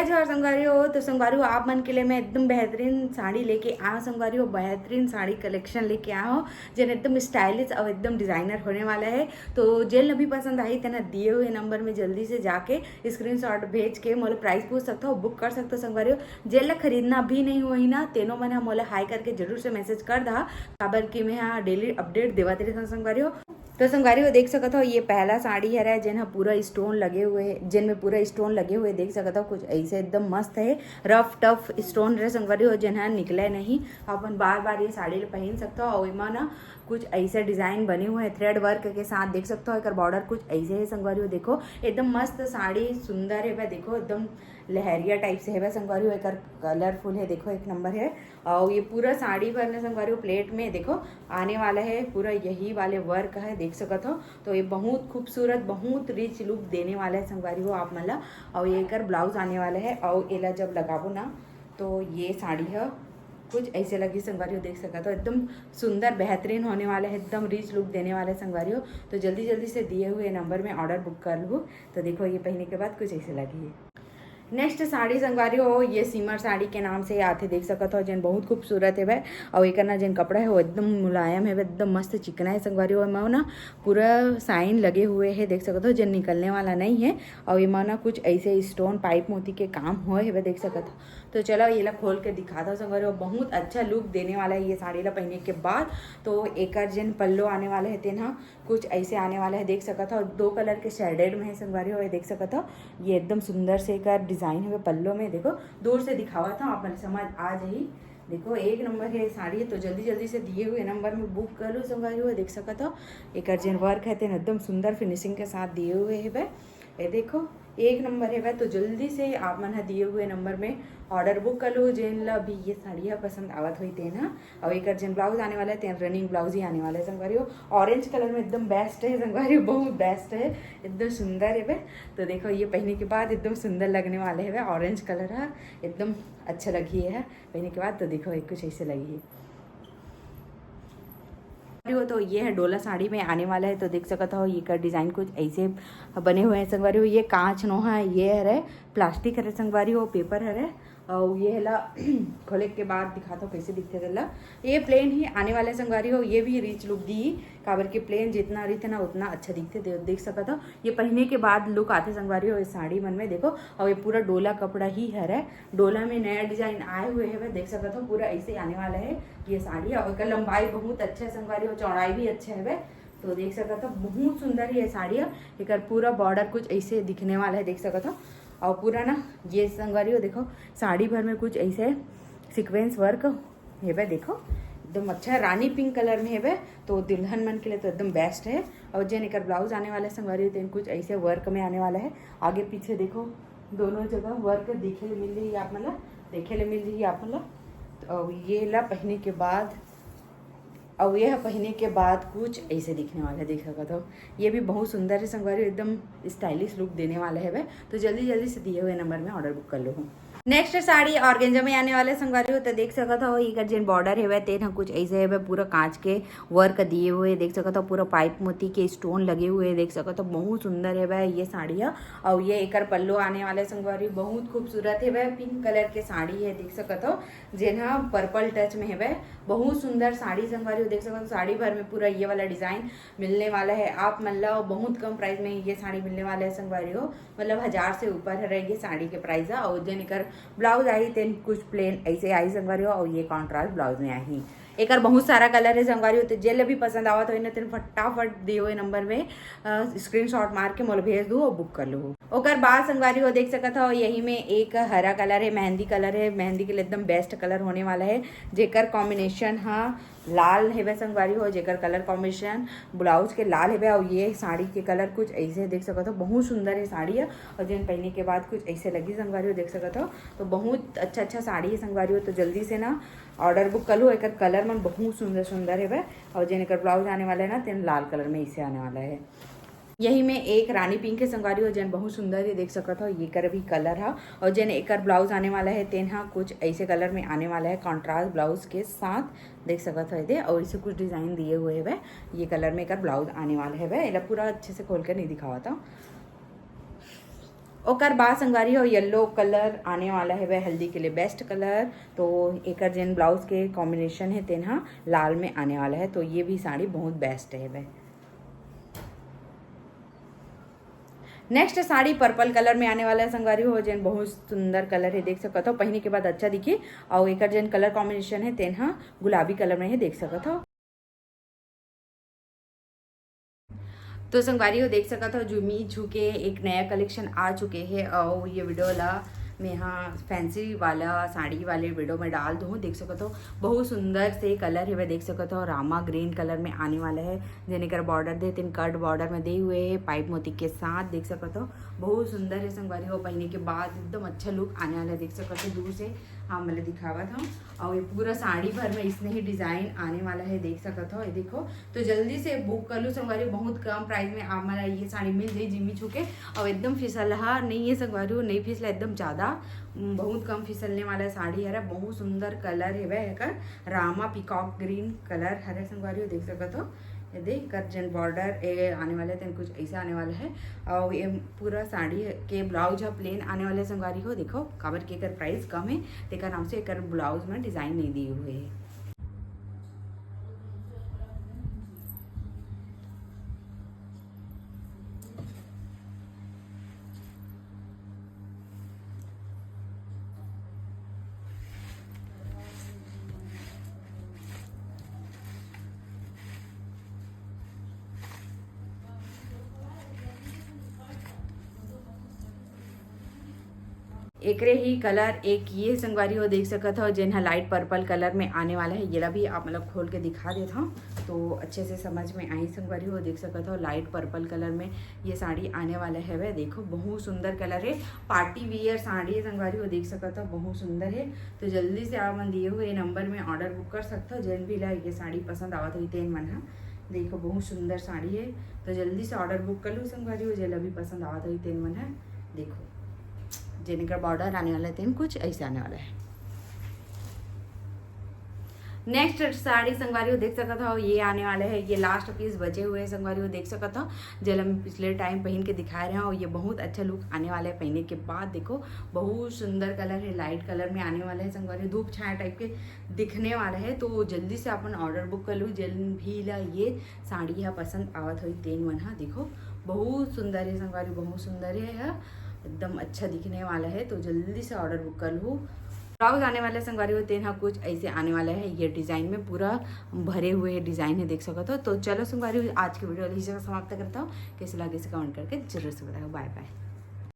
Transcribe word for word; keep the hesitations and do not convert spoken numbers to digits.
जय जोहार संगवारी हो। तो संगवारी हो, आप मन के लिए मैं एकदम बेहतरीन साड़ी लेके आया हूँ संगवारी हो, बेहतरीन साड़ी कलेक्शन लेके आया हूँ, जेन एकदम स्टाइलिश और एकदम डिजाइनर होने वाला है। तो जेन ला भी पसंद आही, तेना दिए हुए नंबर में जल्दी से जाके स्क्रीनशॉट भेज के मोला प्राइस पूछ सकते हो, बुक कर सकते हो संगवारी हो। जेन ला खरीदना भी नहीं हुई ना, तेनो मन ह मोला हाई करके जरूर से मैसेज कर दहा, काबर कि मैं हाँ डेली अपडेट देवत रहिथन संगवारी हो। तो संगवारी हो, देख सकत हो, ये पहला साड़ी हरे, जेन ह पूरा स्टोन लगे हुए हे, जेन में पूरा स्टोन लगे हुए देख सकत हो। कुछ ऐसे एकदम मस्त है, रफ टफ स्टोन रहे संगवारी हो, जेन ह निकले नहीं। अपन बार बार ये साड़ी ल पहन सकत हो। और एमा ना कुछ ऐसे डिजाइन बने हुए हैं थ्रेड वर्क के साथ, देख सकत हो। एकर बॉर्डर कुछ ऐसे है संगवारी हो, देखो एकदम मस्त साड़ी, सुंदर है भाई। देखो एकदम लहरिया टाइप से है भाई संगवारी हो, एकर कलरफुल है, देखो एक नंबर है। और ये पूरा साड़ी भर में संगवारी हो प्लेट में देखो आने वाला है, पूरा यही वाले वर्क है, देख सकत हो। तो ये बहुत खूबसूरत, बहुत रिच लुक देने वाला है संगवारी हो आप मन ला। और ये एकर ब्लाउज आने वाला है, और एला जब लगाबो ना, तो ये साड़ी ह कुछ ऐसे लगी संगवारी हो, देख सकत हो। एकदम सुंदर, बेहतरीन होने वाला है, एकदम रिच लुक देने वाला है संगवारी हो। तो जल्दी जल्दी से दिए हुए नंबर में ऑर्डर बुक कर लू। तो देखो, ये पहने के बाद कुछ ऐसे लगी है। नेक्स्ट साड़ी संगवारी हो, ये सीमर साड़ी के नाम से आथे, देख सकत हो, जेन बहुत खूबसूरत है भाई। और एकर ना जेन कपड़ा है, वो एकदम मुलायम है, एकदम मस्त चिकना है संगवारी हो। एमा ना पूरा साइन लगे हुए है, देख सकत हो, जेन निकलने वाला नहीं है। और एमा ना कुछ ऐसे स्टोन पाइप मोती के काम होए है, देख सकत हो। तो चलो, ये ला खोल के दिखा दो संगवारी हो, बहुत अच्छा लुक देने वाला है ये साड़ी ला पहने के बाद। तो एकर जेन पल्लो आने वाला है, तेन ह कुछ ऐसे आने वाला है, देख सकत हो। दो कलर के शेडेड में है संगवारी हो, ये देख सकत हो। ये एकदम सुंदर से एकर डिजाइन है पल्लो में, देखो दूर से दिखावत हूँ, आप मन समझ आ जाही। देखो, एक नंबर है साड़ी, तो जल्दी जल्दी से दिए हुए नंबर में बुक कर लो संगवारी हो, देख सकत हो। एकर जेन वर्क है, तेन एकदम सुंदर फिनिशिंग के साथ दिए हुए है बे। ये देखो, एक नंबर है बे। तो जल्दी से आप मन ह दिए हुए नंबर में ऑर्डर बुक कर लो, जेन ला भी ये साड़िया पसंद आवत होई तेन ह। और एकर जेन ब्लाउज आने वाला है, तेन रनिंग ब्लाउज ही आने वाला है संगवारी हो। ऑरेंज कलर में एकदम बेस्ट है संगवारी हो, बहुत बेस्ट है, एकदम सुंदर है बे। तो देखो, ये पहने के बाद एकदम सुंदर लगने वाले है बे। ऑरेंज कलर है, एकदम अच्छा लगी है पहने के बाद। तो देखो, ये कुछ ऐसे लगी है। हो तो ये है डोला साड़ी में आने वाला है, तो देख सकत हो, ये कर डिजाइन कुछ ऐसे बने हुए हैं संगवारी हो। ये कांच नो है, ये हरे प्लास्टिक हरे संगवारी हो, पेपर हरे। और ये हला खोले के बाद दिखाता हूँ कैसे दिखते तेला। ये प्लेन ही आने वाले संगवारी हो, ये भी रिच लुक दी, काबर के प्लेन जितना रहिथे ना, उतना अच्छा दिखते। दे-, देख सकत हो, ये पहने के बाद लुक आथे संगवारी हो इस साड़ी मन में, देखो। और ये पूरा डोला कपड़ा ही हरे, डोला में नया डिजाइन आए हुए है, देख सकत हो, पूरा ऐसे ही आने वाला है ये साड़ी। और एकर लंबाई बहुत अच्छा है संगवारी हो, चौड़ाई भी अच्छा है। तो देख सकत हो, बहुत सुंदर ये साड़ी है। एकर पूरा बॉर्डर कुछ ऐसे दिखने वाला है, देख सकत हो। और पूरा ना ये संगवारी हो, देखो, साड़ी भर में कुछ ऐसे सीक्वेंस वर्क हेबे, देखो एकदम अच्छा है, रानी पिंक कलर में हेबे। तो दुल्हन मन के लिए तो एकदम बेस्ट है। और जेन एकर ब्लाउज आने वाला है संगवारी हो, तेन कुछ ऐसे वर्क में आने वाला है। आगे पीछे देखो, दोनों जगह वर्क देखे ले मिल रही है आप मन ला, देखे ले मिल रही है आप मन ला। तो ये ला पहने के बाद, और ये पहने के बाद कुछ ऐसे दिखने वाला है, देख सकत हो। ये भी बहुत सुंदर है संगवारी, एकदम स्टाइलिश लुक देने वाला है बे। तो जल्दी जल्दी से दिए हुए नंबर में ऑर्डर बुक कर लो। नेक्स्ट साड़ी ऑर्गेंजा में आने वाले संगवारी हो, तो देख सकत हो, एकर जेन बॉर्डर हेवय, तेन ह कुछ ऐसे हेवय, पूरा कांच के वर्क दिए हुए, देख सकत हो, पूरा पाइप मोती के स्टोन लगे हुए, देख सकत हो, बहुत सुंदर हेवय ये साड़ी ह। और ये एकर पल्लू आने वाले संगवारी, बहुत खूबसूरत हेवय, पिंक कलर के साड़ी है, देख सकत हो, जेन ह पर्पल टच में हेवय, बहुत सुंदर साड़ी संगवारी हो, देख सकत हो, साड़ी भर में पूरा ये वाला डिजाइन मिलने वाला है आप मन ला, और बहुत कम प्राइस में ये साड़ी मिलने वाला है संगवारी हो। मतलब, हजार से ऊपर हरे ये साड़ी के प्राइस ह। और जेन एकर ब्लाउज आही, तेन कुछ प्लेन ऐसे आही संगवारी हो, और ये कॉन्ट्रास्ट ब्लाउज में आही। एकर बहुत सारा कलर है संगवारी हो, तो जेन ला भी पसंद आवत होही ना, तेन फटाफट दिए हुए नंबर में स्क्रीनशॉट मार के मोला भेज दू और बुक कर लू। ओकर बाद संगवारी हो, देख सकत हो, यही में एक हरा कलर है, मेहंदी कलर है, मेहंदी के लिए एकदम बेस्ट कलर होने वाला है, जेकर कॉम्बिनेशन ह लाल हेवय संगवारी हो, जेकर कलर कॉम्बिनेशन ब्लाउज के लाल हेवय। और ये साड़ी के कलर कुछ ऐसे देख सकत हो, बहुत सुंदर ये साड़ी है। और जेन पहने के बाद कुछ ऐसे लगी संगवारी हो, देख सकत हो। तो बहुत अच्छा अच्छा साड़ी है संगवारी हो, तो जल्दी से ना ऑर्डर बुक कर लो। एकर कलर मन बहुत सुंदर सुंदर हेवय। और जेन एकर ब्लाउज आने वाला है ना, तेन लाल कलर में ऐसे आने वाला है। यही में एक रानी पिंक है संगवारी हो, जेन बहुत सुंदर है, देख सकत हो, ये कर भी कलर है। और जेन एकर ब्लाउज आने वाला है, तेन हा कुछ ऐसे कलर में आने वाला है, कॉन्ट्रास्ट ब्लाउज के साथ, देख सकत हो एदे। और इसे कुछ डिजाइन दिए हुए हेवय, ये कलर में एकर ब्लाउज आने वाला हेवय। एला पूरा अच्छे से खोल के नहीं दिखावत हूँ। ओकर बाद संगवारी हो, येलो कलर आने वाला है वह हल्दी के लिए बेस्ट कलर। तो एकर जेन ब्लाउज के कॉम्बिनेशन है तेन ह लाल में आने वाला है। तो ये भी साड़ी बहुत बेस्ट है वह। नेक्स्ट साड़ी पर्पल कलर में आने वाला है संगवारी हो, जेन बहुत सुंदर कलर है, देख सकत हो, पहने के बाद अच्छा दिखी। और एकर जेन कलर कॉम्बिनेशन है तेन ह गुलाबी कलर में है, देख सकत हो। तो संगवारी हो, देख सकत हो, जुमी छू के एक नया कलेक्शन आ चुके है और ये वीडियो ला मैं हा फैंसी वाला साड़ी वाले वीडियो में डाल दूँ। देख सकत हो, बहुत सुंदर से कलर है वह, देख सकत हो, रामा ग्रीन कलर में आने वाला है। जेने कर बॉर्डर दे, तेन कट बॉर्डर में दे हुए है पाइप मोती के साथ, देख सकत हो, बहुत सुंदर है संगवारी हो। पहने के बाद एकदम अच्छा लुक आने वाला है, देख सकत हो, दूर से हाँ मतलब दिखावत हूँ। और ये पूरा साड़ी भर में इसने ही डिजाइन आने वाला है, देख सकत हो, ये देखो। तो जल्दी से बुक कर लो संगवारी, बहुत कम प्राइस में आप मला ये साड़ी मिल जाई जिमी छू के। और एकदम फिसलहा नहीं है संगवारी हो, नहीं फिसला एकदम ज्यादा, उम, बहुत कम फिसलने वाला साड़ी हरे। बहुत सुंदर कलर है वह एकर, रामा पीकॉक ग्रीन कलर हरे संगवारी हो, देख सकत हो। ये देख कर जेन बॉर्डर ए आने वाला है, तेन कुछ ऐसा आने वाला है। और ये पूरा साड़ी के ब्लाउज ह प्लेन आने वाला है संगवारी हो, देखो, काबर के एकर प्राइस कम है, तेकर नाम से एकर ब्लाउज में डिजाइन नहीं दिए हुए है। एकरे ही कलर एक ये संगवारी हो देख सकत हो, जेन ह लाइट पर्पल कलर में आने वाला है। येला भी आप मतलब खोल के दिखा देत हव तो अच्छे से समझ में आई संगवारी हो। देख सकत हो लाइट पर्पल कलर में ये साड़ी आने वाला हवे। देखो बहुत सुंदर कलर है, पार्टी वियर साड़ी है संगवारी हो, देख सकत हो बहुत सुंदर है। तो जल्दी से आप मन दिए हुए नंबर में ऑर्डर बुक कर सकत हो। जेन भी ला ये साड़ी पसंद आवत होही तेन मन ह, देखो बहुत सुंदर साड़ी है, तो जल्दी से ऑर्डर बुक कर लो संगवारी हो। जेला भी पसंद आवत होही तेन मन ह देखो, जेन कर बॉर्डर आने वाला है तेन कुछ ऐसे आने वाला है। नेक्स्ट साड़ी संगवारी हो देख सकत हो, ये आने वाला है, ये लास्ट पीस बचे हुए हैं संगवारी हो देख सकत हो, जेला मैं पिछले टाइम पहन के दिखाए रहे हूँ। ये बहुत अच्छा लुक आने वाला है पहने के बाद। देखो बहुत सुंदर कलर है, लाइट कलर में आने वाला है संगवारी हो, धूप छाया टाइप के दिखने वाला है। तो जल्दी से अपन ऑर्डर बुक कर लो, जेन भी ला ये साड़ी ह पसंद आवत होही तेन मन ह। देखो बहुत सुंदर है संगवारी, बहुत सुंदर है, ह एकदम अच्छा दिखने वाला है। तो जल्दी से ऑर्डर बुक कर लो। ब्लाउज आने वाला संगवारी हो तेन ह कुछ ऐसे आने वाला है, ये डिजाइन में पूरा भरे हुए डिजाइन है देख सकत हो। तो चलो संगवारी हो आज की वीडियो यही जगह समाप्त करता हूँ। कैसे लगे इसे कमेंट करके जरूर से बताओ। बाय बाय।